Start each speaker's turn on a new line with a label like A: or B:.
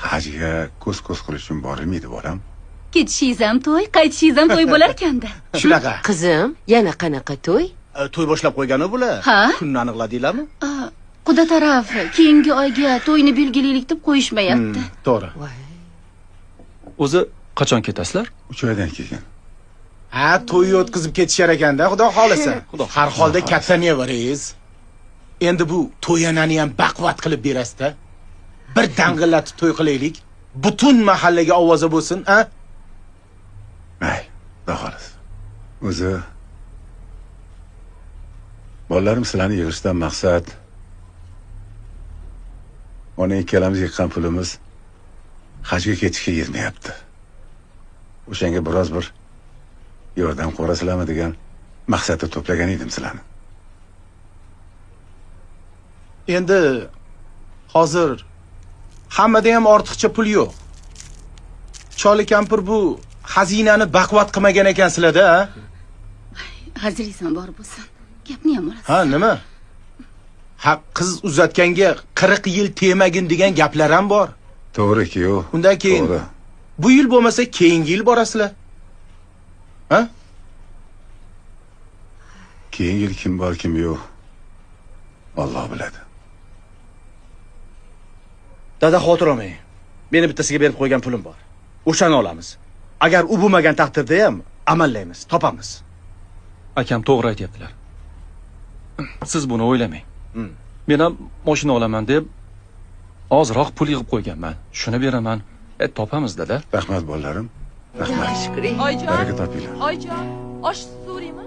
A: Hajga ko'z ko'z qilish uchun borilmaydi, bolam.
B: Ketishingiz ham to'y, qaytishingiz ham to'y bo'lar ekanda.
C: Shunaqa.
D: Qizim, yana qanaqa to'y?
C: To'y boshlab qo'ygani bular.
B: Ha?
C: Kunni aniqladinglarmi?
B: Quda taraf keyingi oyga to'yni belgilaylik deb qo'yishmayapti.
C: To'g'ri.
E: O'zi qachon ketasizlar?
A: 3 oydan keyin.
C: Ha, to'y o'tkazib ketishar ekanda, xudo xolasa. Har holda katta nevarangiz. Endi bu to'yanani ham baquvvat qilib berasizda. Bir dang'illatib to'y qilaylik. Butun mahallaga ovoza bo'lsin, a?
A: Mayli, xudo xolasa. O'zi bolalarim, sizlarni yig'ishdan maqsad ona ikkalamiz yiqqan pulimiz hajga ketishga yetmayapti. O'shanga biroz bir yordam qo'rasizlarmi degan maqsadda to'plagan edim sizlarni.
C: Endi hozir hammada ham ortiqcha pul yo'q. Choli kampir bu xazinani baquvvat qilmagan ekansizlar-da, a?
B: Haziringiz ham bor bo'lsin. Gapni ham olasiz.
C: Ha, nima? Ha, qiz uzatganga 40 yil tegmagin degan gaplar ham bor.
A: To'g'ri-ku.
C: Undan keyin bu yil bo'lmasa keyingi yil borasizlar. Ha?
A: Keyingi yil kim bor, kim yo'q, Alloh biladi.
F: Dada, xavotir olmang. Meni bittasiga berib qo'ygan pulim bor. O'shani olamiz. Agar u bo'lmagan taqdirda ham amallaymiz, topamiz.
E: Akam to'g'ri aytyaptilar. Siz buni o'ylamang. Men ham mashina olaman deb ozroq pul yig'ib qo'yganman. Shuni beraman. Topamiz, dada.
A: Rahmat bolalarim. Rahmat.
G: Oyijon.
A: Baraka topinglar.
G: Oyijon, osh so'raymi?